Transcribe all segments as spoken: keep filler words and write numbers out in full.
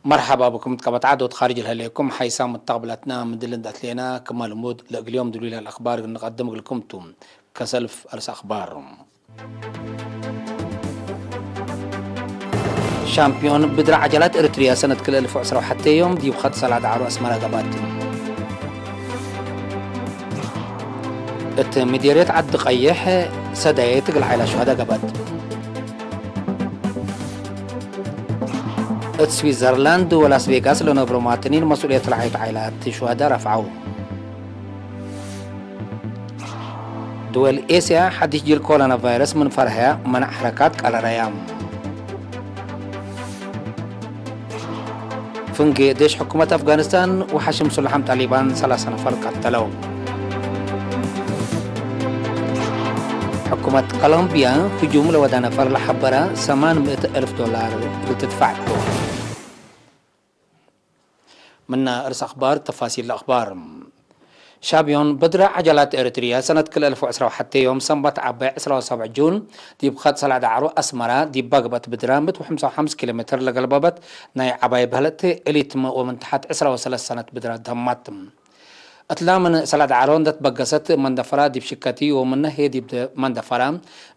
መርሐባ ብኩም ትቀበት ዐዶት ካርጅ ለህሌኩም ሓይሳም መተቅብላትና። ምድል እንደ አትሌና ክመ ልሙድ ለእግል ዮም ድሉይ ለአልአክባር እግል ንቀድም እግልኩም ቱ። ከሰልፍ አርስ አክባር። ሻምፒዮን ብድር ዐጀላት ኤረትርያ ሰነት ክልኤ እልፍ ወዕስራ ወሐቴ ዮም ዲብ ኸጥ ሰላድ ዐሮ አስመረ ገባት። እት ምዴርየት ዐዲ ቀይሕ ሰዳየት እግል ዓይላ ሹሀዳ ገባት። እት ስዊዘርላንድ ወላስ ቬጋስ ለነብሮ መዋጥኒን መስኡልየት ረዓየት ዓይላት ሹሀዳ ረፍዐው። ድወል ኤስያ ሐዲስ ጅል ኮሮና ቫይረስ ምን ፈርሀያ መናዕ ሐረካት ቀረረያ። ፍንጌ ዴሽ ሕኩመት አፍጋኒስታን ወሐሽም ሱላሕም ጣሊባን ሰላሳ ነፈር ቀተለው። ሕኩመት ኮሎምቢያ ህጁም ለወዳ ነፈር ለሐበረ ሰማን ምእት እልፍ ዶላር እግል ትድፋዕ ቱ። ምነ እርስ አክባር ተፋሲል ለአክባር። ሻምፒዮን ብድረ ዐጀላት ኤረትርያ ሰነት ክልኤ እልፍ ወዕስራ ወሐቴ ዮም ሰንበት ዐባይ ዕስራ ወሰብዕ ጁን ዲብ ኸጥ ሰላድ ዐሮ አስመራ ዲብ ባግበት ብድረ ምእት ወሐምሳ ወሐምስ ኪሎ ሜትር ለገልበበት ናይ ዐባይ በህለት እሊትመ ወምን ተሐት ዕስራ ወሰለስ ሰነት ብድረ ተማት። እትላ ምን ሰላድ ዐሮ እንደ ትበገሰት መንደፈራ ዲብ ሽከቲ ወምነ ህዬ ዲብ መንደፈራ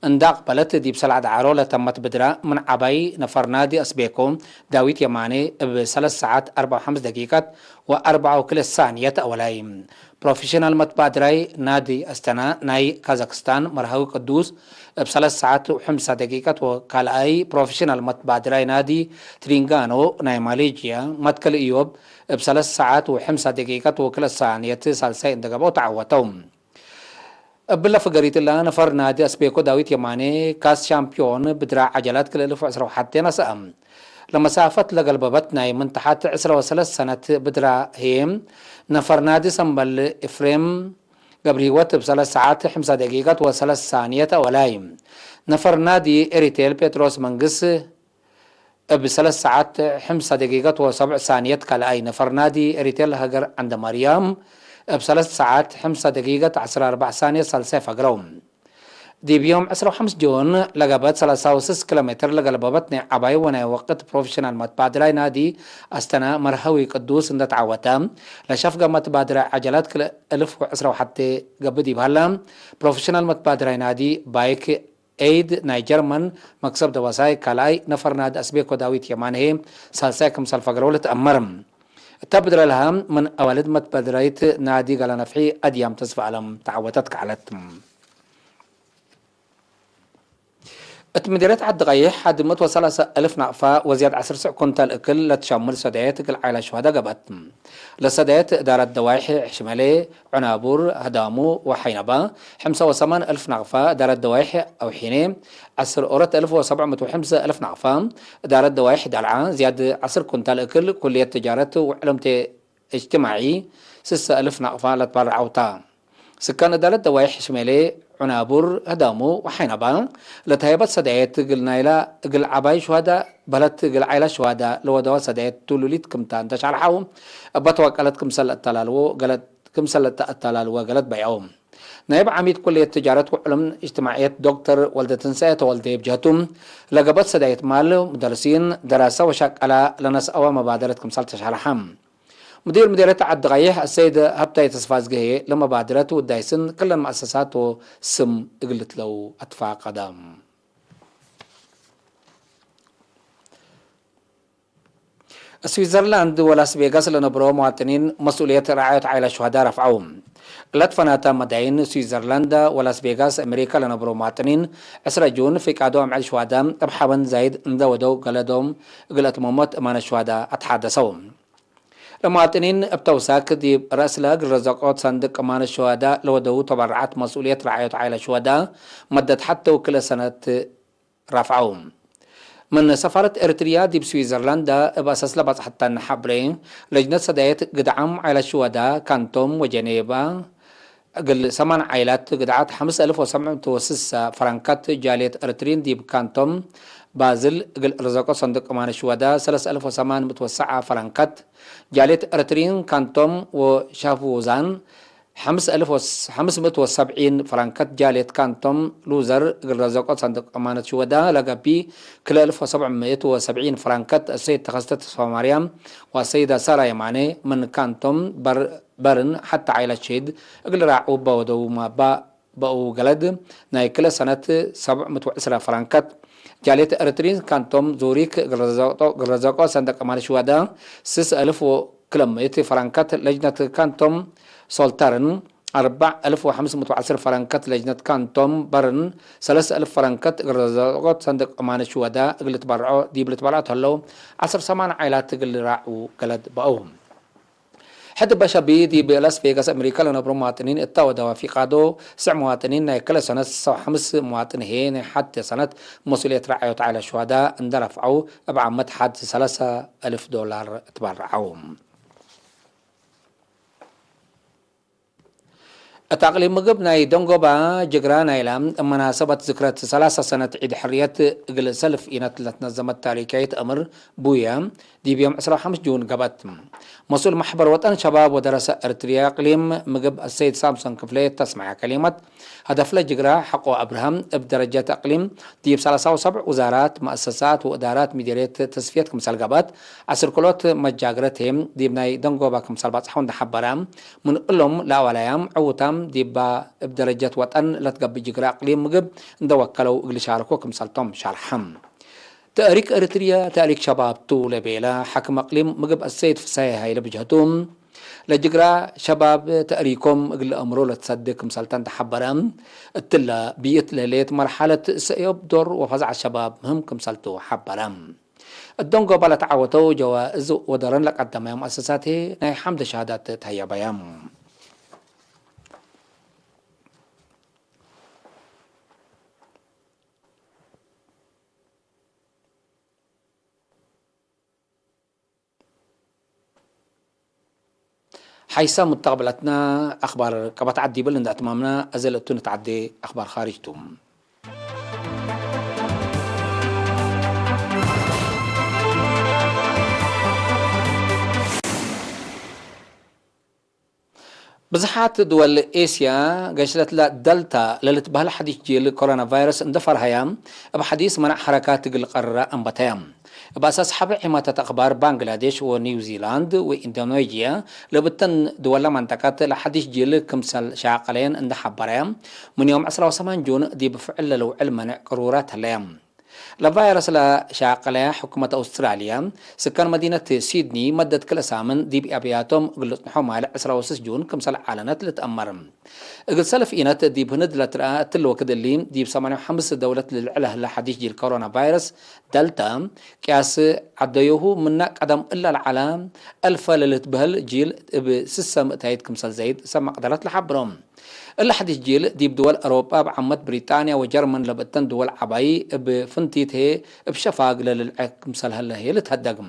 እንደ አቅበለት ዲብ ሰላድ ዐሮ ለተመት ብድረ ምን ዐባይ ነፈር ናዲ አስቤኮ ዳዊት የማኔ እብ ሰለስ ሰዓት አርበዕ ወሐምስ ደቂቀት ወአርበዕ ወክልኤ ሳንየት አወላይ። ፕሮፌሽናል መትባድራይ ናዲ አስተና ናይ ካዛክስታን መርሃዊ ቅዱስ እብ ሰለስ ሰዓት ወሐምሳ ደቂቀት ወካልኣይ ፕሮፌሽናል መትባድራይ ናዲ ትሪንጋኖ ናይ ማሌዥያ መትከል ኢዮብ እብ ሰለስ ሰዓት ወሐምሳ ደቂቀት ወክልኤ ሳንየት ሳልሳይ እንደ ገብአው ተዐወተው። እብለ ፍገሪት እለ ነፈር ናዲ አስቤኮ ዳዊት የማኔ ካስ ሻምፒዮን ብድራ ዐጀላት ክልኤ እልፍ ወዕስራ ወሐቴ ነስአ። ለመሳፈት ለገልበበት ናይ ምን ተሐት ዕስራ ወሰለስ ሰነት ብድራ ህዬ፣ ነፈር ናዲ ሰምበል ኤፍሬም ገብረሂወት እብ ሰለስ ሰዓት ሕምሳ ደቂቀት ወሰለስ ሳንየት አወላይ። ነፈር ናዲ ኤሪቴል ጴጥሮስ መንግስ እብ ሰለስ ሰዓት ሕምሳ ደቂቀት ወሰብዕ ሳንየት ካልኣይ። ነፈር ናዲ ኤሪቴል ሀገር ዐንደማርያም እብ ሰለስ ሰዓት ሕምሳ ደቂቀት ዐስር አርበዕ ሳንየት ሳልሳይ ፈግረው። ዲብ ዮም ዕስራ ወሐምስ ጆን ለገብአት ሰላሳ ወስስ ኪሎ ሜትር ለገልበበት ናይ ዐባይ ወናይ ወቅት ፕሮፌሽናል መትባድራይ ናዲ አስተና መርሀዊ ቅዱስ እንደ ተዐወተ፣ ለሸፍገ መትባድራይ ዐጀላት ክልኤ እልፍ ወዕስራ ወሐቴ ገብእ ዲብ ሀለ፣ ፕሮፌሽናል መትባድራይ ናዲ ባይክ ኤይድ ናይ ጀርመን መክሰብ ደበሳይ ካልኣይ፣ ነፈር ናዲ አስቤኮ ዳዊት የማንሄ ሳልሳይ ክምሰል ፈግረው ልትአመር። እተ ብድረ ለሀ ምን አዋልድ መትባድራይት ናዲ ገለነፍሒ አድያም ተስፈአለም ተዐወተት ከዐለት። እት ምዲርየት ዐዲ ቀይሕ ሐድ ምእት ወሰላሰ እልፍ ናቅፋ ወዝያድ ዐስር ስዕ ኩንታል እክል ለትሸምል ሰዳየት እግል ዓይላ ሹሀዳ ገብአት። ለሰዳየት እዳረት ደዋይሕ ሕሽመሌ፣ ዑናቡር፣ ህዳሙ ወሐይነባ፣ ሕምሳ ወሰማን እልፍ ናቅፋ፣ እዳረት ደዋይሕ አውሒኔ፣ ዐስር ኦረት እልፍ ወሰብዕ ምእት ወሕምሰ እልፍ ናቅፋ፣ እዳረት ደዋይሕ ዳልዓ፣ ዝያድ ዐስር ኩንታል እክል፣ ኩልየት ትጃረት ወዕልምቴ እጅትማዒ ስሰ እልፍ ናቅፋ ለትበረዐውታ። ስካን እዳለት ደዋይሕ ሽሜሌ፣ ዑናቡር፣ ህዳሙ ወሐይናባ ለተሀይበት ሰዳየት እግል ናይላ እግል ዐባይ ሹሀዳ በህለት እግል ዓይላ ሹሀዳ ለወደዋ ሰዳየት ቱሉሊት ክምታ እንተ ሻርሐው፣ እበ ተወቀለት ክምሰል ለአተላልዎ ገለድ፣ ክምሰል ለተአተላልወ ገለድ በይዐው። ናይብ ዓሚድ ኩልየት ትጃረት ወዕሉም እጅትማዕየት ዶክተር ወልደትንሳኤ ተወልደ እብ ጀህቱ፣ ለገበት ሰዳየት ማል፣ ሙደርሲን፣ ደራሰ ወሸቀላ ለነስአወ መባደረት ክምሰል ተሻርሐ። ሙዲር ምዴርየት ዐዲ ቀይሕ አሰይድ ሀብታይ ተስፋዝግሄ ለመባድረት ውዳይ ስን ክለን መአሰሳት ወስም እግል ልትለው አትፋቀደ። ስዊዘርላንድ ወላስ ቬጋስ ለነብሮ መዋጥኒን መስኡልየት ረዓየት ዓይላ ሹሀዳ ረፍዐው። እለት ፈናተ መዳይን ስዊዘርላንድ ወላስ ቬጋስ አሜሪካ ለነብሮ መዋጥኒን ዕስረ ጁን ፍቃዶም ዕል ሹሀዳ እብ ሐበን ዛይድ እንደ ወደው ገለዶም እግል አትመሞት እማነ ሹሀዳ አትሓደሰው። ለመዋጥኒን እብ ተውሳክ ዲብ ረአስለ እግል ረዘቆት ሰንድቅ እማነ ሹሀዳ ለወደው ተበረዓት መስኡልየት ረዓየት ዓይላ ሹሀዳ መደት ሐቴ ወክልኤ ሰነት ረፍዐው። ምን ሰፋረት ኤረትርያ ዲብ ስዊዘርላንድ እብ አሰስ ለባጽሐተን ሐብሬ፣ ለጅነት ሰዳየት ግድዓም ዓይላት ሽወዳ፣ ካንቶም ወጀኔባ እግል ሰማን ዓይላት ግድዓት ሐምስ አልፍ ወሰብዕ ምእት ወስሳ ፈረንካት፣ ጃልየት ኤረትሪን ዲብ ካንቶም ባዝል እግል ርዘቆ ሰንዱቅ እማን ሽወዳ፣ ሰለስ አልፍ ወሰማን ምእት ወሰዓ ፈረንካት፣ ጃልየት ኤረትሪን ካንቶም ወሻፍውዛን ሐምስ እልፍ ወስ-፣ ሐምስ ምእት ወሰብዒን ፍራንከት ጃልየት ካንቶም ሉዘር እግል ረዘቆት ሰንድቅ አማነት ሽወዳ ለገብእ፣ ክልኤ እልፍ ወሰብዕ ምእት ወሰብዒን ፍራንከት እሰይድ ተኸስተ ተስፋማርያም ወአሰይዳ ሳራ የማነ ምን ካንቶም በር-፣ በርን ሐተ ዓይለት ሽሂድ እግል ራዕዉ በወደው ማባ በኡ ገለድ፣ ናይ ክለ ሰነት ሰብዕ ምእት ወዕስረ ፍራንከት፣ ጃልየት ኤረትርዪን ካንቶም ዙሪክ እግል ረዘቆ፣ እግል ረዘቆ ሰንደቅ አማን ሽወዳ ስስ እልፍ ወክለ ምእት ፍራንከት፣ ለጅነት ካንቶም ሶልተርን አርበዕ እልፍ ወሐምስ ምእት ወዐስር ፍራንከት፣ ለጅነት ካንቶም በርን ሰለስ እልፍ ፍራንከት እግል ረዘቆት ሰንደቅ አማን ሽወዳ እግል ልትበርዖ ዲብ ልትበርዖ ተለው፣ ዐስር ሰማን ዓይላት እግል ራዕዉ ገለድ በአው። ሕድ በሸቢ ዲብ ላስ ቬጋስ አሜሪካ ለነብሮ መዋጥኒን እታ ወደዋ ፊቃዶ፣ ስዕ መዋጥኒን ናይ ክለ ሰነት ሰው ሐምስ መዋጥን ህዬ ናይ ሐቴ ሰነት መስኡልየት ረዓዮት ዐለ ሹሃዳ እንደ ረፍዐው እብ ዓመት ሐድ ሰላሳ እልፍ ዶላር ትበረዐው። እት አቅሊም ምግብ ናይ ደንጎባ ጅግራ ናይላ፣ እብ መናሰበት ዝክረት ሰላሳ ሰነት ዒድ ሕርየት እግል ሰልፍ ኢነት ለትነዘመት ታሪካይት አምር ቡያ፣ ዲብ ዮም ዕስራ ወሐምስ ጁን ገብአት። መስኡል መሕበር ወጠን ሸባብ ወደረሰ ኤረትርያ እቅሊም ምግብ አሰይድ ሳምሶን ክፍሌ ተስመዐ ከሊመት፣ ሀደፍለ ጅግራ ሐቆ አብርሃም እብ ደረጀት እቅሊም ዲብ ሰላሳ ወሰብዕ ውዛራት፣ መአሰሳት ወእዳራት ምዲርየት ተስፍየት ክምሰል ገብአት፣ ዐስር ክሎት መጃግረት ህዬ ዲብ ናይ ደንጎባ ክምሰል በጽሐው እንደ ሐበረ፣ ምን እሎም ለአዋላያም ዕዉታም ዲባ እብ ደረጀት ወጠን ለትገብእ ጅግረ አቅሊም ምግብ እንደ ወከለው እግል ሻርኮ ክምሰልቶም ሸርሐ። ተእሪክ ኤረትርየ ተእሪክ ሸባብ ቱ ለቤለ ሓክም አቅሊም ምግብ አሰይድ ፍሳዬ ሀይለ ብጅሀቱ፣ ለጅግራ ሸባብ ተእሪኮም እግል አእምሮ ለትሰድግ ክምሰልተ እንደ ሐበረ፣ እትለ ብይት ለህሌት መርሐለት ሰእዮብ ዶር ወፈዛዐት ሸባብ ምህም ክምሰልቱ ሐበረ። እት ደንጎባ ለተዓወተው ጀዋእዝ ወደረን ለቀደመየ መአሰሳት ህዬ ናይ ሐምድ ሸሃዳት ተህየበየ። ሐይሰ ሙተቅብለትነ አክባር ቀበት ዐድ ዲብል እንደ አትማምነ፣ አዜ ለእቱ ንትዐዴ አክባር ካርጅ ቱ። ብዝሓት ድወል ኤስያ፣ ገሽለት ለደልታ ለልትበህል ሐዲስ ጂል ኮሮና ቫይረስ እንደ ፈርሀያ፣ እብ ሐዲስ መናዕ ሐረካት እግል ቀርረ አንበተያ። እብ አሳስ ሐበ ዒማተት አክባር ባንግላዴሽ ወኒውዚላንድ ወኢንዶኔዥያ ለብተን ድወለ መንጠቀት ለሐዲስ ጂል ክምሰል ሻቀለየን እንደ ሐበረያ፣ ምን ዮም ዕስራ ወሰማን ጁን ዲብ ፍዕል ለልውዕል መኔዕ ቅሩራት ህለየ። ለቫይረስ ለሻቀለ ሕኩመት አውስትራልያ፣ ስካን መዲነት ሲድኒ መደት ክልኤ ሳምን ዲብ አብያቶም እግል ልጽንሖ ማልዕ ዕስራ ወስስ ጁን ክምሰል አዕለነት ልትአመር። እግል ሰልፍ ኢነት ዲብ ህንድ ለትረአ እትሊ ወክድ እሊ፣ ዲብ ሰማንያ ወሐምስ ደውለት ልልዕለ ህለ ሐዲስ ጂል ኮሮና ቫይረስ ደልታ፣ ቅያስ ዐደዮሁ ምነ ቀደም እለ ለዐለ አልፈ ለልትበህል ጂል እብ ስሰ ምእታይት ክምሰል ዘይድ ሰብ መቅደረት ለሐብሮ። እለ ሐዲስ ጂል ዲብ ድወል አውሮጳ እብ ዓመት ብሪጣንያ ወጀርመን ለብእተን ድወል ዐባይ እብ ፍንቲት ህዬ እብ ሸፋግ ለልልዐ ክምሰል ህለ ህዬ ልትሀደግ።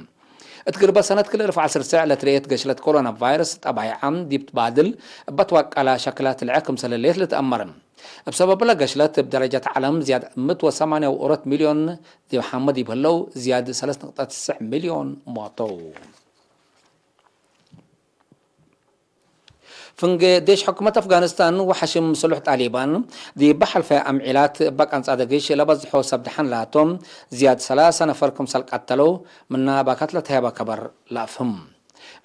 እት ግርበ ሰነት ክልኤ እልፍ ወዐስር ሰዕ ለትረኤት ገሽለት ኮሮና ቫይረስ ጠባይዐ ዲብ ትባድል እበ ትዋቀላ ሸክላት ልዐ ክምሰል ህሌት ልትአመር። እብ ሰበብለ ገሽለት እብ ደረጀት ዐለም ዝያድ ምእት ወሰማንያ ወአራት ሚልዮን ዲብ ሐመ ዲብ ህለው ዝያድ ሰለስ ንቅጠት ትስዕ ሚልዮን ሞተው። ፍንጌ ዴሽ ሕኩመት አፍጋኒስታን ወሐሽም ስሉሕ ጣሊባን፣ ዲብ ሐልፈ አምዒላት እበ ቀንጻ ደግሽ ለበዝሖ ሰብ ደሐን ላቶም፣ ዝያድ ሰላሳ ነፈር ክምሰል ቀተለው፣ ምነ ባካት ለተሀበ ከበር ለአፍህም።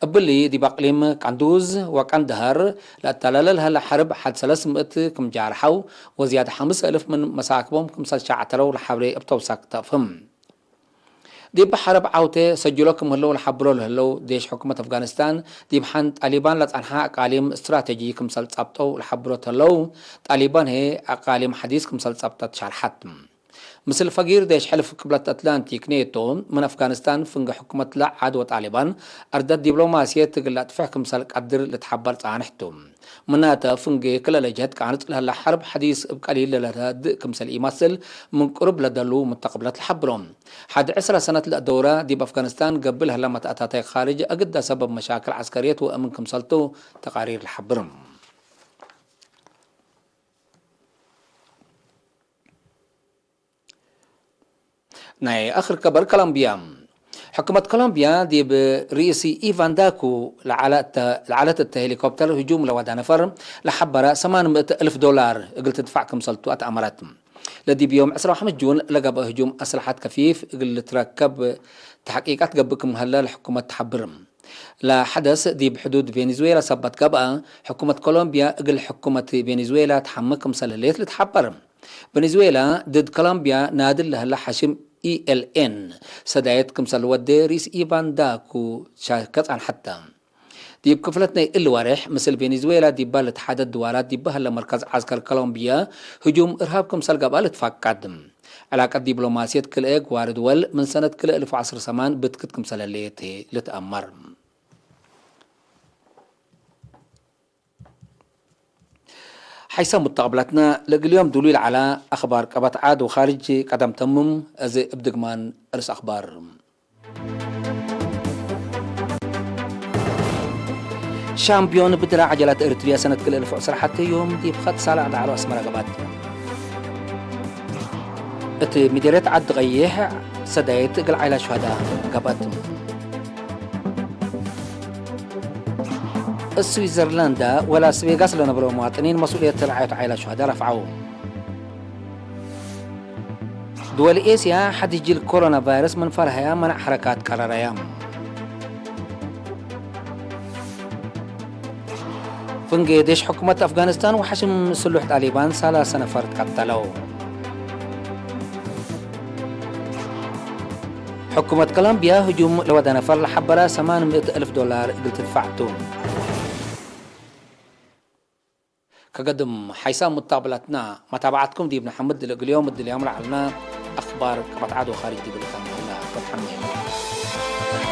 እብሊ፣ ዲብ አቅሊም ቀንዱዝ ወቀንደሀር ለአተላለ ለሀለ ሐርብ ሐድ ሰለስ ምእት ክም ጃርሐው፣ ወዝያድ ሐምስ እልፍ ምን መሳክቦም ክምሰል ሸዕተለው ለሐብሬ እብ ተውሳክ ተአፍህም። ዲብ ሐረብ ዐውቴ ሰጅሎ ክም ህለው ለሐብሮ ለህለው ዴሽ ሕኩመት አፍጋኒስታን፣ ዲብ ሐን ጣሊባን ለጸንሐ አቃሊም እስትራቴጂ ክምሰል ጸብጠው ለሐብሮ ተለው፣ ጣሊባን ህዬ አቃሊም ሐዲስ ክምሰል ጸብጠት ሸርሐት። ምስል ፈጊር ዴሽ ሕልፍ ቅብለት አትላንቲክ ኔቶ፣ ምን አፍጋኒስታን ፍንጌ ሕኩመትለ ዐድ ወጣሊባን አርደት ዲብሎማስየት እግል ለአጥፍሕ ክምሰል ቀድር ልትሐበር ጻንሕ ቱ። ምናተ፣ ፍንጌ ክልኤ ጀህት ቃንጽ ለህለ ሐርብ ሐዲስ እብ ቀሊል ለለተድእ ክምሰል ኢመስል፣ ምን ቅሩብ ለደሉ ሙተቅብለት ለሐብሮ። ሐድ ዕስረ ሰነት ለአደውረ ዲብ አፍጋኒስታን ገብእ ለህለ መትአታታይ ካርጅ አግደ ሰበብ መሻክል ዐስከርየት ወአምን ክምሰልቱ ተቃሪር ለሐብር። ናይ አክር ከበር ከለምብያ። ሕኩመት ኮሎምብያ ዲብ ርኢስ ኢቫን ዳኩ ለዐለት እተ ሄሊኮፕተር ህጁም ለወዳ ነፈር ለሐበረ ሰማን ምእት እልፍ ዶላር እግል ትድፋዕ ክምሰልቱ አትአመረት። ለዲብ ዮም ዕስራ ወሐምስ ጁን ለገብአ ህጁም አስለሐት ከፊፍ እግል ልትረከብ ተሕቂቃት ገብእ ክም ሀለ ለሕኩመት ተሐብር። ለሐደስ ዲብ ሕዱድ ቬኔዙዌላ ሰበት ገብአ፣ ሕኩመት ኮሎምብያ እግል ሕኩመት ቬኔዙዌላ ተሐምክ ክምሰል ህሌት ልትሐበር። ቬኔዙዌላ ድድ ኮሎምብያ ናድል ለህለ ሐሽም ኢ ኤል ኤን ሰዳየት ክምሰል ወዴ ርኢስ ኢቫን ዳኩ ሻከ ጸንሐተ። ዲብ ክፍለት ናይ እሊ ወሬሕ፣ ምስል ቬኔዙዌላ ዲባ ልትሓደድ ድዋላት ዲባ ህለ መርከዝ ዐስከር ኮሎምብያ ህጁም እርሃብ ክምሰል ገብአ ልትፋቀድ። ዕላቀት ዲፕሎማስየት ክልኤ ግዋሪ ድወል ምን ሰነት ክልኤ እልፍ ወዐስር ሰማን ብትክት ክምሰል ህሌት ልትአመር። ሐይሰ ሙተቅብለትነ ለእግል ዮም ዱሉይ ለዐለ አኽባር ቀበት ዐድ ወኻርጅ ቀደም ተምም፣ እዚ እብ ድግማን እርስ አኽባር። ሻምፕዮን ብድረ ዐጀላት ኤሪትርያ ሰነት ክልኤ እልፍ ወዐስር ሐቴ ዮም ዲብ ኸጥ ሳላዕ ዳዕሮ አስመረ ገብአት። እት ምዴርየት ዐዲ ቀይሕ ሰዳይት እግል ዓይላ ሹሀዳ ገብአት። እት ስዊዘርላንዳ ወላስ ቬጋስ ለነብሮ መዋጥኒን መስኡልየት ረዓየት ዓይላ ሹሀዳ ረፍዐው። ድወል ኤስያ ሐድ እጅል ኮሮና ቫይረስ ምን ፈርሀያ መናዕ ሐረካት ቀረረያ። ፍንጌ ዴሽ ሕኩመት አፍጋኒስታን ወሐሽም ስሉሕ ጣሊባን ሰላሰ ነፈር ትቀተለው። ሕኩመት ኮሎምብያ ህጁም ለወደ ነፈር ለሐበረ ሰማን ምእት እልፍ ዶላር እግል ትድፋዕ ቱ። ከገድም ሐይሳም ሙታብላትና መታብዓትኩም ዲብ ነሐምድ፣ ለእግል ዮም እድልያም ለዐልና አኽባር ቀበት ዐድ ወኻርጅ ዲብ ልካን ሀላ። ወትሐሜ።